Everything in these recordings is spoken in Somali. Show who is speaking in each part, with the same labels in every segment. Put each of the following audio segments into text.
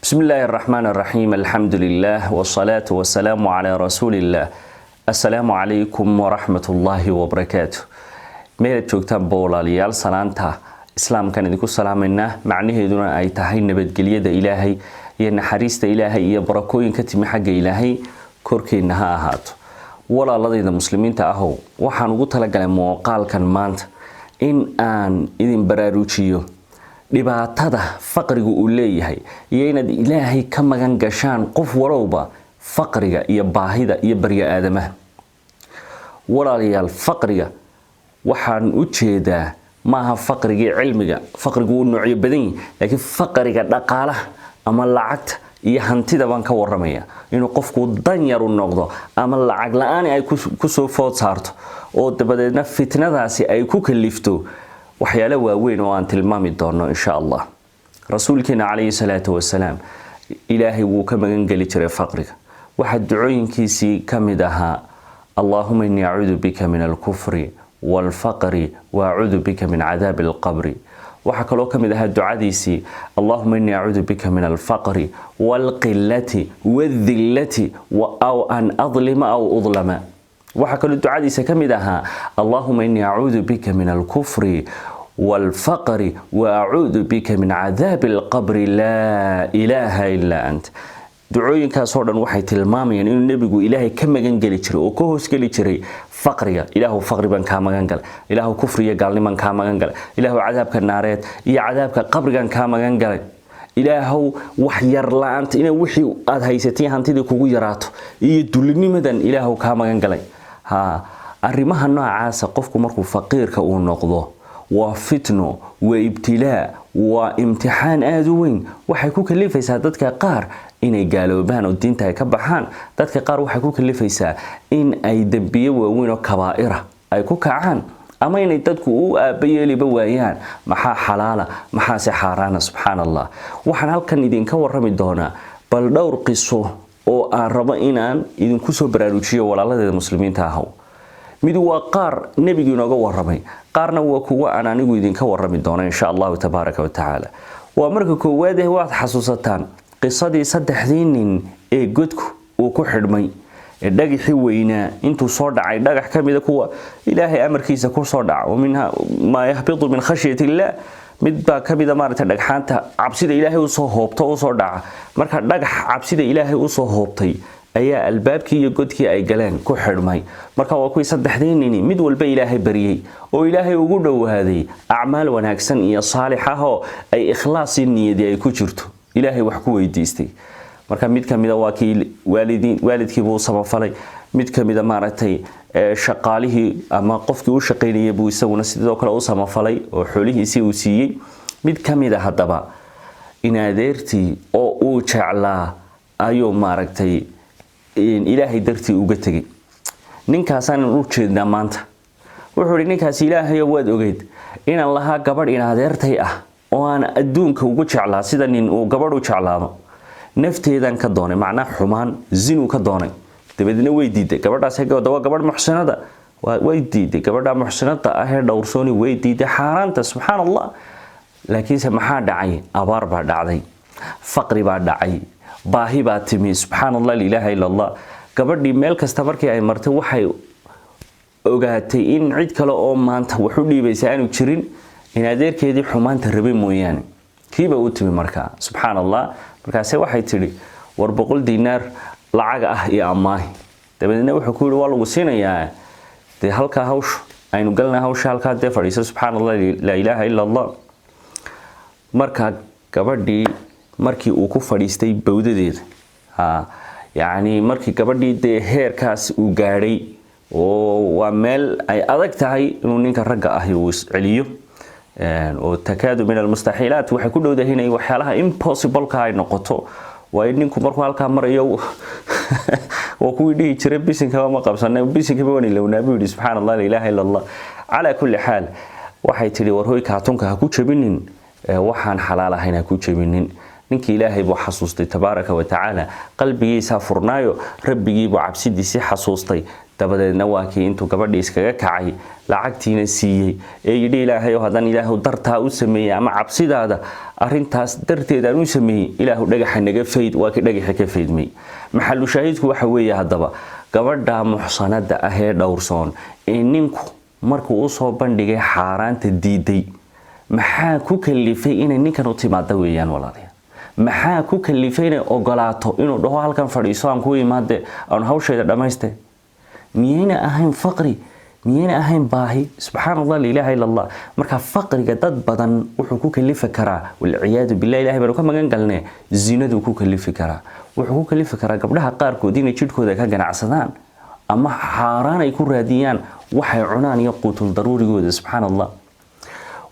Speaker 1: بسم الله الرحمن الرحيم، الحمد لله والصلاة والسلام على رسول الله. السلام عليكم ورحمة الله وبركاته. Meelaad joogtaan walaalayaal, salaanta islaamkan idinku salaamaynaa, macnaheeduna ay tahay nabadgelyada Ilaahay iyo naxariista Ilaahay iyo barakooyin ka timi xagga Ilaahay korkeenna ha ahaato. Walaaladayda muslimiinta ahow, waxaan ugu talagalay muuqaalkan maanta in aan idin baraarujiyo dhibaatada faqrigu uu leeyahay iyo inaad Ilaahay ka magan gashaan qof walowba faqriga iyo baahida iyo barya aadamaha. Walaalayaal, faqriga waxaan u jeedaa maaha faqrigii cilmiga. Faqrigu wuu noocyo badan yahi, laakiin faqriga dhaqaalaha ama lacagta iyo hantida baan ka waramaya, inuu qofku danyaru noqdo ama lacag la-aani ay kusoo food saarto oo dabadeedna fitnadaasi ay ku kalifto waxyaalo waaweyn oo aan tilmaami doono insha Allah. Rasuulkeena calayhi salaatu wasalaam Ilaahay wuu ka magangeli jiray faqriga. Waxaa ducooyinkiisii ka mid ahaa: "اللهم إني أعوذ بك من الكفر والفقر وأعوذ بك من عذاب القبر." Waxaa kaloo ka mid ahaa ducadiisii: "اللهم إني أعوذ بك من الفقر والقلة والذلة أو أن أظلم أو أظلم." Waxaa kaloo ducadiisa ka mid ahaa: "اللهم إني أعوذ بك من الكفر والفقر وأعوذ بك من عذاب القبر لا إله إلا أنت." Ducooyinkaasoo dhan waxay tilmaamayaan inuu Nebigu Ilaahay ka magan geli jiray oo ka hoosgeli jiray faqriga. Ilaahu, faqri baan kaa magan galay. Ilaahu, kufriyo gaalnimaan kaa magan galay. Ilaahu, cadaabka naareed iyo cadaabka qabrigan kaa magan galay. Ilaahow, wax yar la-aanta, ina wixii aada haysatay hantidii kugu yaraato iyo dulinimadan Ilaahow kaa magan galay. Ha, arrimaha noocaasa, qofku markuu faqiirka uu noqdo, waa fitno, waa ibtilaa, waa imtixaan aada u weyn. Waxay ku kalifaysaa dadka qaar inay gaaloobaan oo diinta ay ka baxaan. Dadka qaar waxay ku kalifaysaa in ay dembiyo waaweyn oo kabaa'ira ay ku kacaan, ama inay dadku u aabbayeeliba waayaan maxaa xalaala, maxaase xaaraana. Subxaan Allah. Waxaan halkan idinka warami doonaa bal dhowr qiso oo aan rabo inaan idinku soo baraarujiyo, walaaladeeda muslimiinta ahow. Mid waa qaar Nebigu inooga waramay, qaarna waa kuwa aan anigu idinka warami doono insha Allahu tabaaraka wa tacaala. Waa marka koowaad, waad xasuusataan qisadii saddexdii nin ee godku uu ku xidhmay ee dhagaxii weynaa intuu soo dhacay, dhagax ka mida kuwa Ilaahay amarkiisa ku soo dhaca, ومنها ما يهبط من خشية الله, mid baa ka mida maaragtay dhagxaanta cabsida Ilaahay usoo hoobto usoo dhaca. Marka dhagax cabsida Ilaahay usoo hoobtay ayaa albaabkii iyo godkii ay galeen ku xidhmay. Marka waa kuwii saddexdii nini mid walba Ilaahay baryey oo Ilaahay ugu dhowaaday acmaal wanaagsan iyo saalix ah oo ay ikhlaasi niyadii ay ku jirto, Ilaahay wax ku weydiistay. Marka mid kamida waa kii waalidkiibuu samafalay. Mid kamida maaragtay shaqaalihii ama qofkii u shaqaynayay buu isaguna sidoo kale u samafalay oo xoolihiisii uu siiyey. Mid kamida haddaba in adeertii oo uu jeclaa ayuu maaragtay Ilaahay dartii uga tegay. Ninkaasaan u jeednaa maanta. Wuxuu ihi ninkaasi: "Ilaahayo, waad ogeyd inaan lahaa gabadh in adeertay ah oo aan adduunka ugu jeclaa sida nin uu gabadh u jeclaado. Nafteedan ka doonay, macnaa xumaan zinuu ka doonay. Dabeedna way diiday gabadhaas. Waa gabadh muxsinada, way diiday. Gabadha muxsinada ah ee dhowrsooni way diiday xaaraanta." Subxaan Allah. Laakiinse maxaa dhacay? Abaar baa dhacday, faqri baa dhacay, baahi baa timi. Subxaan Allah, لا إله إلا الله. Gabadhii meel kasta markii ay martay, waxay ogaatay in cid kale oo maanta wax u dhiibaysa aanu jirin, in adeerkeedii xumaanta rabay mooyaane. Kiiba u timi markaa. Subxaan Allah. Markaase waxay tidhi: "War, 100 diinaar lacag ah iyo amaahi." Dabadeedna wuxuu ku yihi: "Waa lagu siinayaa dee, halkaa hawsha aynu galnay, hawsha halkaa dee fadhiisa." Subxaan Allah, لا إله إلا الله. Markaa gabadhii markii uu ku fadhiistay bawdadeeda, ha, yacni markii gabadhii dee heerkaas uu gaadhay, oo waa meel ay adag tahay inuu ninka ragga ahi uu isceliyo, oo تكاد من المستحيلات, waxay ku dhowdahay inay waxyaalaha impossible-ka ay noqoto. Waa in ninku markuu halkaa marayo, waa kuwii dhihi jiray: "Bisinkaba ma qabsanay, bisinkaba waan ilownaa," buu yidhi. Subxaan Allah, لا إله إلا الله. Calaa kulli xaal, waxay tidhi: "War hoy, kaatunka ha ku jabinin, waxaan xalaal ahayn ha ku jabinin." Ninkii Ilaahay buu xasuustay tabaaraka wa tacaala, qalbigiisaa furnaayo, Rabbigiibuu cabsidiisii xasuustay. Dabadeedna waa kii intuu gabadhii iskaga kacay Lacagtiina siiyey ee yidhi, "Ilaahay, haddaan Ilaahu dartaa u sameeyey ama cabsidaada arintaas darteed aan u sameeyey, Ilaahu dhagaxa naga fayd," waa kii dhagaxa ka faydmay. Maxalu shaahidku waxa weeye haddaba gabadha muxsanada ah ee dhowrsoon ee ninku markuu usoo bandhigay xaaraanta diiday, maxaa ku kalifay inay ninkan u timaada weeyaan, walaalayaal? Maxaa ku kalifay inay ogolaato inuu dhaho, "Halkan fadhiiso, aan ku imaade, aan hawshayda dhammayste"? Miyayna ahayn faqri? Miyayna ahayn baahi? Subxaan Allah, la ilaha illa Allah. Marka faqriga dad badan wuxuu ku kalifi karaa, walciyaadu billah, Ilahay baanu ka magan galnee, zinaduu ku kalifi karaa. Wuxuu ku kalifi karaa gabdhaha qaarkood inay jidhkooda ka ganacsadaan ama xaaraan ay ku raadiyaan waxay cunaan iyo quutul daruurigooda. Subxaan Allah.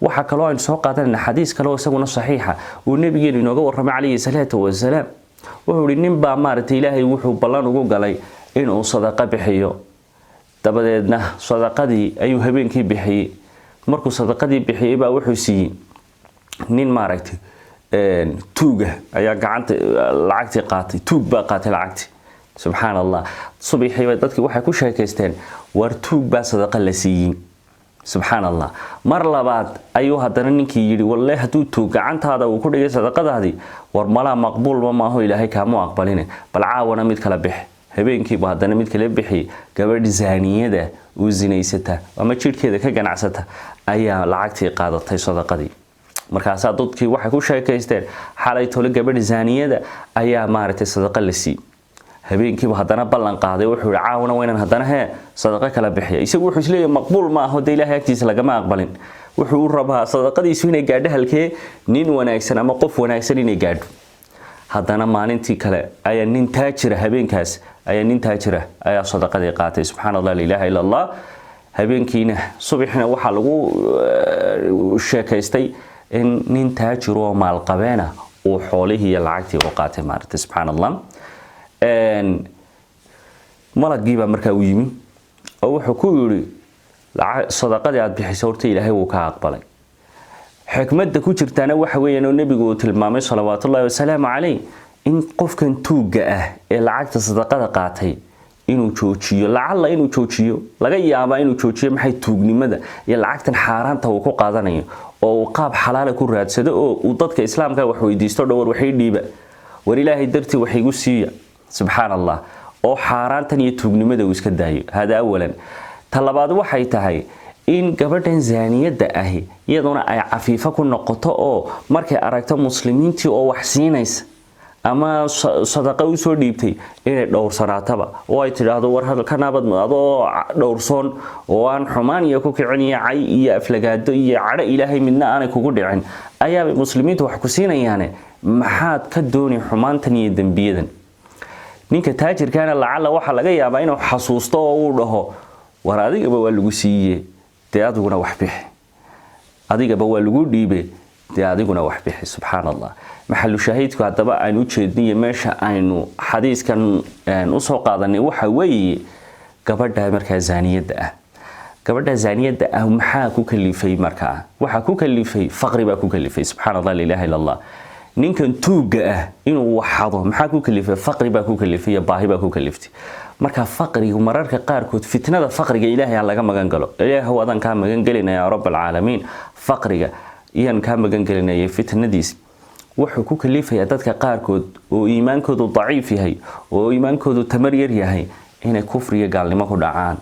Speaker 1: Waxaa kaloo aynu soo qaadanayna xadiis kale oo isaguna saxiixa uu nabigeenu inooga warramay calayhi salaatu wasalaam. Wuxuu ihi, nin baa maaragtay Ilaahay wuxuu ballan ugu galay inuu sadaqo bixiyo. Dabadeedna sadaqadii ayuu habeenkii bixiyey. Markuu sadaqadii bixiyey baa wuxuu siiyey nin maaragtay tuuga ayaa gacanta lacagtii qaatay. Tuug baa qaatay lacagtii. Subxaan Allah. Subaxiiba dadkii waxay ku sheekaysteen, "War, tuug baa sadaqa la siiyey." Subxaan Allah. Mar labaad ayuu haddana ninkii yidhi, "Walle, hadduu tuug gacantaada uu ku dhigay sadaqadaadii, war malaa maqbuulba maaho, Ilaahay kaamu aqbaline, bal caawana mid kala bix." Habeenkiibu haddana mid kala bixiyey. Gabadh zaaniyada uu zinaysata ama jidhkeeda ka ganacsata ayaa lacagtii qaadatay sadaqadii. Markaasaa dadkii waxay ku sheekaysteen, "Xalay tole gabadh zaaniyada ayaa maaragtay sadaqa la siiyey." Habeenkiibu haddana ballan qaaday. Wuxuu yihi, "Caawana waa inaan haddana hee sadaqo kala bixiya." Isagu wuxuu isleeyahay maqbuul ma aho, dee Ilaahay agtiisa lagama aqbalin. Wuxuu u rabaa sadaqadiisu inay gaadho halkee? Nin wanaagsan ama qof wanaagsan inay gaadho. Haddana maalintii kale ayaa nin taajira, habeenkaas ayaa nin taajira ayaa sadaqadii qaatay. Subxaan Allah, la ilaha illa Allah. Habeenkiina, subaxina waxaa lagu sheekaystay in nin taajir oo maalqabeena uu xoolihii iyo lacagtii u qaatay maaragtay. Subxaan Allah. Malagii baa markaa u yimi oo wuxuu ku yidhi, "Sadaqadii aad bixisay horta Ilaahay wuu ka aqbalay." Xikmadda ku jirtaana waxa weeyaan oo nebigu uu tilmaamay salawaatullaahi wasalaamu caleyh in qofkan tuugga ah ee lacagta sadaqada qaatay inuu joojiyo, lacalla inuu joojiyo, laga yaabaa inuu joojiyo maxay tuugnimada iyo lacagtan xaaraanta uu ku qaadanayo, oo uu qaab xalaala ku raadsado, oo uu dadka islaamka wax weydiisto, dhowr waxay dhiiba, war Ilaahay dartii wax igu siiya. Subxaan Allah. Oo xaaraantan iyo tuugnimada uu iska daayo. Hada awalan. Ta labaad waxay tahay in gabadhan zaaniyadda ahi iyaduna ay cafiifo ku noqoto, oo markay aragto muslimiintii oo wax siinaysa ama sadaqo usoo dhiibtay, inay dhowrsanaataba oo ay tidhaahdo, "War, hadalkanabad adoo dhowrsoon oo aan xumaan iyo ku kicin iyo cay iyo aflagaado iyo cadho Ilaahay midna aanay kugu dhicin ayaabay muslimiintu wax ku siinayaane, maxaad ka dooni xumaantan iyo dembiyadan?" Ninka taajirkaana lacalla waxaa laga yaabaa inuu xasuusto oo uu dhaho, "War, adigaba waa lagu siiye, dee adiguna wax bixi. Adigaba waa lagu dhiibe, dee adiguna wax bixi." Subxaan Allah. Maxalu shaahidku haddaba aynu ujeedniyo meesha aynu xadiiskan usoo qaadanay waxa weeye gabadha markaa zaaniyadda ah. Gabadha zaaniyadda ah maxaa ku kalifay? Markaa waxaa ku kalifay faqri baa ku kalifay. Subxaan Allah, la ilaha illa Allah. Ninkan tuugga ah inuu waxado maxaa ku kalifay? Faqri baa ku kalifay iyo baahi baa ku kaliftay. Marka faqrigu mararka qaarkood, fitnada faqriga Ilaahay ha laga magan galo. Ilaahu, adaan kaa magan gelinaya, yaa rabb alcaalamiin. Faqriga iyaan kaa magan gelinaya fitnadiis. Wuxuu ku kalifayaa dadka qaarkood oo iimaankoodu daciif yahay oo iimaankoodu tamar yar yahay inay kufriyo gaalnimo ku dhacaan,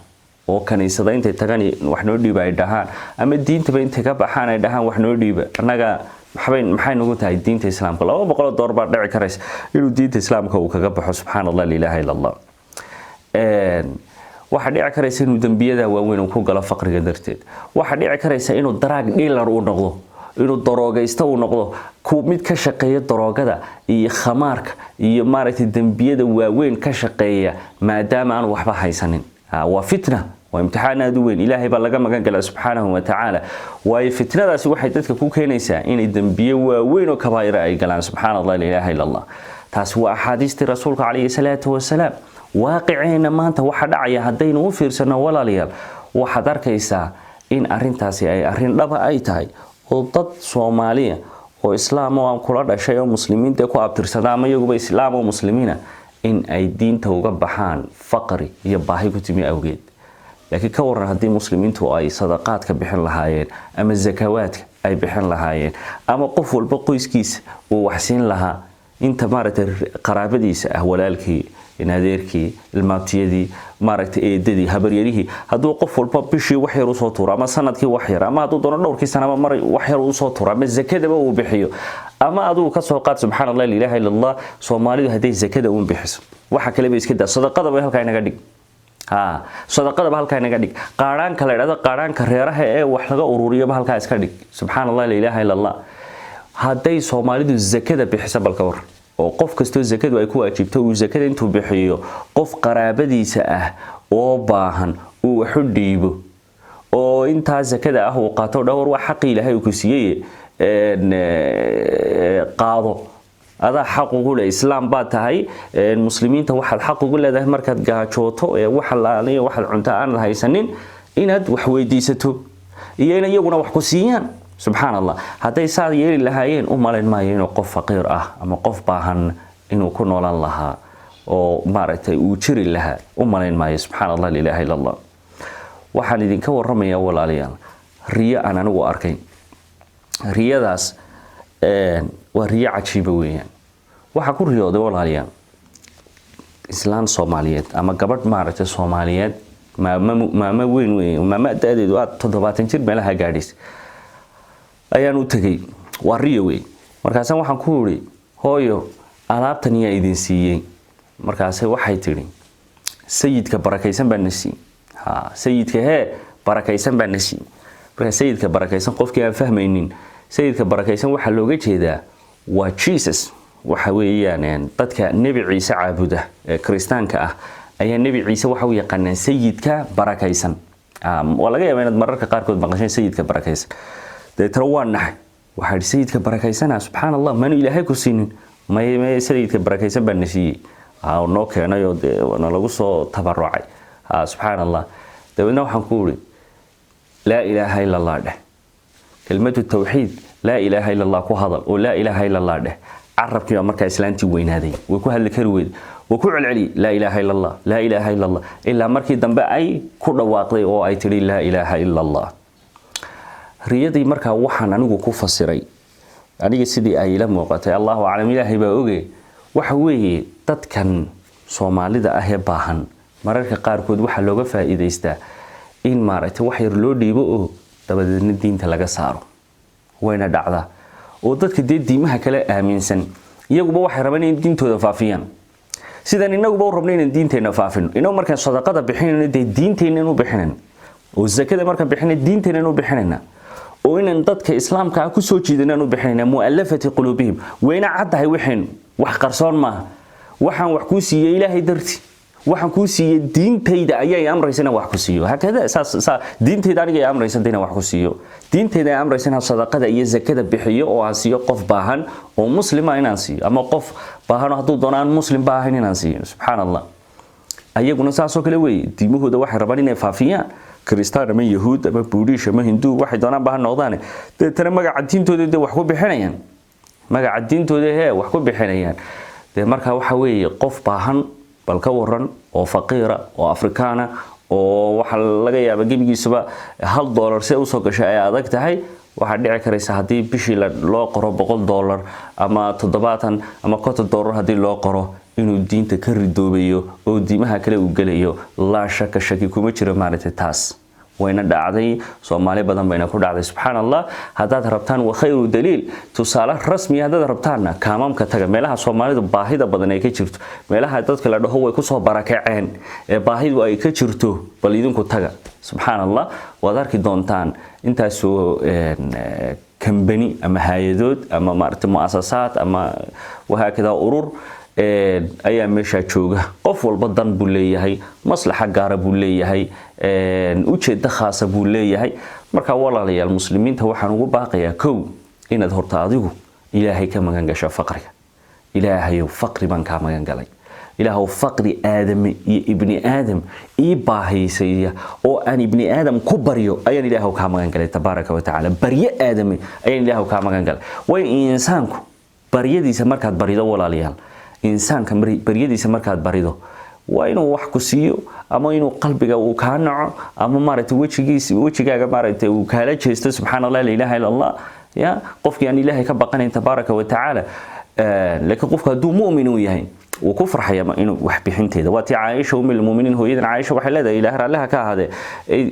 Speaker 1: oo kaniisada intay tagaan "Wax noo dhiiba" ay dhahaan, ama diintaba intay ka baxaan ay dhahaan, "Wax noo dhiiba, annaga maxbay, maxay nagu tahay diinta islaamka?" $200 baa dhici karaysa inuu diinta islaamka uu kaga baxo. Subxaan Allah, la ilaha illa Allah. Waxaa dhici karaysa inuu dembiyada waaweyn uu ku galo faqriga darteed. Waxaa dhici karaysa inuu drug dealer uu noqdo, inuu daroogaysto uu noqdo, mid ka shaqeeya daroogada iyo khamaarka iyo maaragtay dembiyada waaweyn ka shaqeeya, maadaama aan waxba haysanin. Waa fitna, waa imtixaan aada u weyn. Ilaahay baa laga magan galaa subxaanahu wa tacaala, waayo fitnadaasi waxay dadka ku keenaysaa inay dembiye waaweyn oo kabaa'ira ay galaan. Subxaan Allah, la ilaha illa Allah. Taasi waa axaadiistii rasuulka calayhi salaatu wasalaam. Waaqiceenna maanta waxa dhacaya haddaynu u fiirsano, walaalayaal, waxaad arkaysaa in arintaasi ay arrin dhaba ay tahay, oo dad Soomaaliya oo islaam oo aan kula dhashay oo muslimiinta ku abtirsada ama iyaguba islaam oo muslimiina in ay diinta uga baxaan faqri iyo baahi ku timi awgeed. Laakiin ka waran haddii muslimiintu ay sadaqaadka bixin lahaayeen ama zakawaadka ay bixin lahaayeen, ama qof walba qoyskiisa uu waxsiin lahaa, inta maaragtay qaraabadiisa ah, walaalkii, adeerkii, ilmaabtiyadii, maaragtay eedadii, habaryarihii, hadduu qof walba bishii wax yar usoo tuuro, ama sanadkii wax yar, ama hadduu doono dhowrkii sanaba mar wax yar usoo tuuro, ama zakadaba uu bixiyo, ama adigu ka soo qaad, subxaan Allah, la ilaha illa Allah, Soomaalidu hadday zakada uun bixiso, waxa kaleba iska daa, sadaqadaba halkaa inaga dhig, ha, sadaqadaba halkaa inaga dhig, qaadhaanka la idhahdo, qaadhaanka reeraha ee wax laga ururiyaba halkaa iska dhig, subxaan Allah, la ilaha illa Allah. Hadday Soomaalidu zakada bixiso, balka war oo qof kastoo zakadu ay ku waajibto uu zakada intuu bixiyo qof qaraabadiisa ah oo baahan uu wax u dhiibo, oo intaa zakada ah uu qaato, dhowr waa xaqii Ilaahay uu ku siiyey, qaado, adaa xaq ugu leh, islaam baad tahay, muslimiinta waxaad xaq ugu leedahay markaad gaajooto ee waxa laaliyo waxaad cunto aanad haysanin inaad wax weydiisato iyo in iyaguna wax ku siiyaan. Subxaan Allah, hadday saa yeeli lahaayeen, u malayn maayo inuu qof faqiir ah ama qof baahan inuu ku noolaan lahaa oo maaragtay uu jiri lahaa, u malayn maayo. Subxaan Allah, la ilaha illa Allah. Waxaan idinka warramayaa, walaalayaal, riyo aan anigu arkay. Riyadaas waa riyo cajiiba weeyaan. Waxaa ku riyooday, walaalayaal, islaan Soomaaliyeed ama gabadh maaragtay Soomaaliyeed, maamo, maamo weyn wey, maamo da-deedu aad 70 jir meelaha gaadhis ayaan u tegay. Waa riyo wey. Markaasa waxaan ku iri, "Hooyo, alaabtan yaa idin siiyey?" Markaase waxay tidhi, "Sayidka barakaysan baa na siiyey." Ha, sayidka hee barakaysan baa na siiyey. Marka sayidka barakaysan, qofkii aan fahmaynin, sayidka barakaysan waxaa looga jeedaa waa Jesus. Waxa weeyaan dadka Nebi Ciise caabuda ee Kiristaanka ah ayaa Nebi Ciise waxa u yaqaanaan sayidka barakaysan. Waa laga yaabaa inaad mararka qaarkood maqasheen sayidka barakaysan. Deetana waa naxay, waxaa idhi, "Sayidka barakaysana, subxaan Allah, maanu Ilaahay ku siinin?" "May, may, sayidka barakaysan baa na siiyey, noo keenay oo dee nalagu soo tabarucay." Subxaan Allah. Dabeedna waxaan ku iri, "Laa ilaaha illa Allah dheh, kelmadu tawxiid, laa ilaaha illa Allah ku hadal oo laa ilaaha illa Allah dheh." Carabkii baa markaa islaantii weynaaday, way ku hadli kari weyday. Way ku celceliyey, "Laa ilaaha illa Allah, laa ilaaha illa Allah," ilaa markii dambe ay ku dhawaaqday oo ay tidhi, "Laa ilaaha illa Allah." Riyadii markaa waxaan anigu ku fasiray, aniga sidii ay ila muuqatay, Allahu aclam, Ilaahay baa oge, waxa weeye dadkan Soomaalida ah ee baahan mararka qaarkood waxaa looga faa'iidaystaa in maaragtay wax yar loo dhiibo oo dabadeedna diinta laga saaro. Wayna dhacdaa, oo dadka dee diimaha kale aaminsan iyaguba waxay rabaan in diintooda faafiyaan, sidaan inaguba u rabno inaan diinteenna faafino. Inagu markaan sadaqada bixinayno, dee diinteennan u bixinayna, oo zakada markaan bixinay diinteennan u bixinayna, oo inaan dadka islaamka ah kusoo jiidanaan u bixinayna, mu'allafati quluubihim. Wayna caddahay waxaynu, wax qarsoon maaha. Waxaan wax kuu siiyey Ilaahay darti, waxaan kuu siiyey diintayda ayay amraysa inaan wax ku siiyo. Hakada saas saa diintayda aniga ay amraysa inaan wax ku siiyo, diintayda ay amraysa inaan sadaqada iyo zakada bixiyo oo aan siiyo qof baahan oo muslima inaan siiyo, ama qof baahan oo hadduu doono aan muslim ba ahayn inaan siiyo. Subxaan Allah, ayaguna saasoo kale weeye. Diimahooda waxay rabaan inay faafiyaan, Kristaan ama Yahuud ama Buudhiish ama Hinduu, waxay doonaan ba ha noqdaan. Deetana magaca diintooda dee wax ku bixinayaan, magaca diintooda hee wax ku bixinayaan. Dee markaa waxa weeye qof baahan, bal ka waran, oo faqiira oo Afrikaana, oo waxaa laga yaaba gebigiisuba $1 si usoo gashay ay adag tahay, waxaa dhici karaysa haddii bishii loo qoro $100 ama 70 ama $50 haddii loo qoro, inuu diinta ka ridoobayo oo diimaha kale uu gelayo. Laa shaka, shaki kuma jiro maaragtay taas. Wayna dhacday, Soomaali badan bayna ku dhacday. Subxaan Allah, haddaad rabtaan wa khayru daliil, tusaale rasmiya haddaad rabtaanna, kaamamka taga, meelaha Soomaalidu baahida badan ay ka jirto, meelaha dadka la dhaho way kusoo barakaceen ee baahidu ay ka jirto, bal idinku taga. Subxaan Allah, waad arki doontaan intaasoo kambani ama hay-adood ama maaragtay muasasaad ama wahaakada urur ayaa meeshaa jooga. Qof walba dan buu leeyahay, maslaxa gaara buu leeyahay, ujeeddo khaasa buu leeyahay. Marka walaalayaal, muslimiinta waxaan ugu baaqayaa, kow, inaad horta adigu Ilaahay ka magan gasho faqriga. Ilaahayow, faqri baan kaa magan galay. Ilaahow, faqri aadame iyo ibni aadam ii baahaysaya oo aan ibni aadam ku baryo ayaan Ilaahow kaa magan galay, tabaaraka wa tacaala. Baryo aadame ayaan Ilaahow kaa magan galay. Way insaanku baryadiisa markaad barido, walaalayaal, insaanka baryadiisa markaad barido Waa inuu wax ku siiyo ama inuu qalbiga uu kaa naco ama maaragtay wejigiisa, wejigaaga maaragtay uu kaala jeesto. Subxaan Allah, la ilaha illa Allah. Ya qofkii aan Ilaahay ka baqanayn tabaaraka wa tacaala. Laakiin qofku hadduu mu'min uu yahay, wuu ku farxaya inuu wax bixinteeda. Waa tii Caaisha ummul mu'miniin, hooyadan Caaisha, waxay leedahay, Ilaahay raalliha ka ahaadee,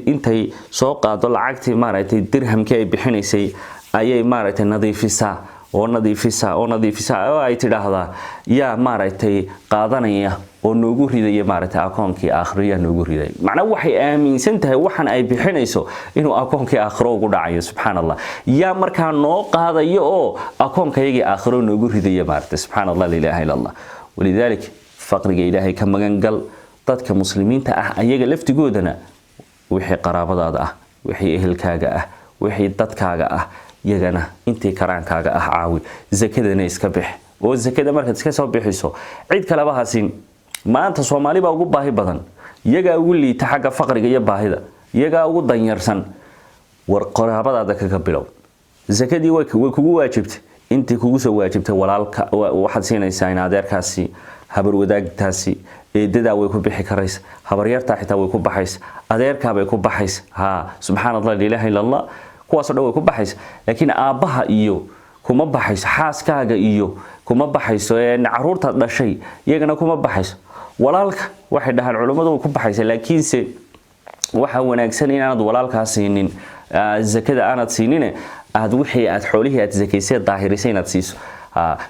Speaker 1: intay soo qaado lacagtii maaragtay dirhamkii ay bixinaysay ayay maaragtay nadiifisaa oo nadiifisaa oo nadiifisaa oo ay tidhaahdaa: "Yaa maaragtay qaadanaya oo noogu ridaya maaragtay akoonkii aakhiro? Yaa noogu ridaya?" Macnaa waxay aaminsan tahay waxan ay bixinayso inuu akoonkii aakhiro ugu dhacayo. Subxaan Allah, yaa markaa noo qaadaya oo akoonkayagii aakhiro noogu ridaya maaragtay? Subxaan Allah, la ilaaha illa Allah. Walidalik, faqriga Ilaahay ka magangal. Dadka Muslimiinta ah ayaga laftigoodana, wixii qaraabadaada ah, wixii ehelkaaga ah, wixii dadkaaga ah, iyagana intii karaankaaga ah caawi. Zakadana iska bix, oo zakada markaad iska soo bixiso cid kaleba ha siin. Maanta Soomaali baa ugu baahi badan, iyagaa ugu liita xagga faqriga iyo baahida, iyagaa ugu danyarsan. War qaraabadaada kaga bilow. Zakadii way kugu waajibtay. Intii kugu soo waajibtay walaalka waxaad siinaysaa, in adeerkaasi, habar wadaagtaasi, eedadaa way ku bixi karaysa, habaryartaa xitaa way ku baxaysa, adeerkaabay ku baxaysa. Ha, subxaan Allah, la ilaha illa Allah, kuwaasoo dhan way ku baxaysa. Laakiin aabbaha iyo kuma baxayso, xaaskaaga iyo kuma baxayso, caruurtaad dhashay iyagana kuma baxayso. Walaalka waxay dhahaan culummadu way ku baxaysa, laakiinse waxaa wanaagsan inaanad walaalkaa siinin zakada, aanad siinine aad wixii aad xoolihii aad zakaysay daahirisay inaad siiso.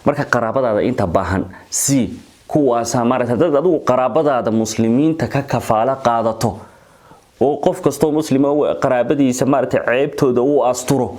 Speaker 1: Marka qaraabadaada inta baahan sii. Kuwaasaa maaragta dad adigu qaraabadaada Muslimiinta ka kafaalo qaadato oo qof kastoo Muslima qaraabadiisa maaragtay ceebtooda uu asturo,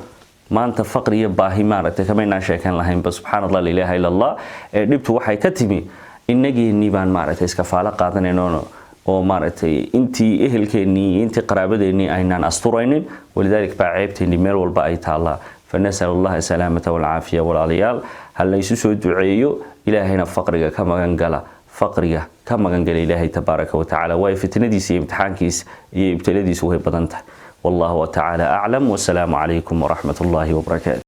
Speaker 1: maanta faqri iyo baahi maaragtay kamaynaan sheekan lahaynba. Subxaan Allah, la ilaha illa Allah. Ee dhibtu waxay ka timi innageenii baan maaragtay iskafaalo qaadanayno oo maaragtay intii ehelkeennii iyo intii qaraabadeennii aynaan asturaynin. Walidalik baa ceebteennii meel walba ay taallaa. Fanasal allaha salaamata walcaafiya. Walaalayaal, ha laysu soo duceeyo. Ilaahayna faqriga ka magan gala, faqriga ka magan gala Ilaahay tabaaraka wa tacaala, waayo fitnadiisa iyo imtixaankiisa iyo ibtiladiisu way badan tahay. Wallahu tacaala aclam, wasalaamu calaykum waraxmat ullaahi wabarakaatu.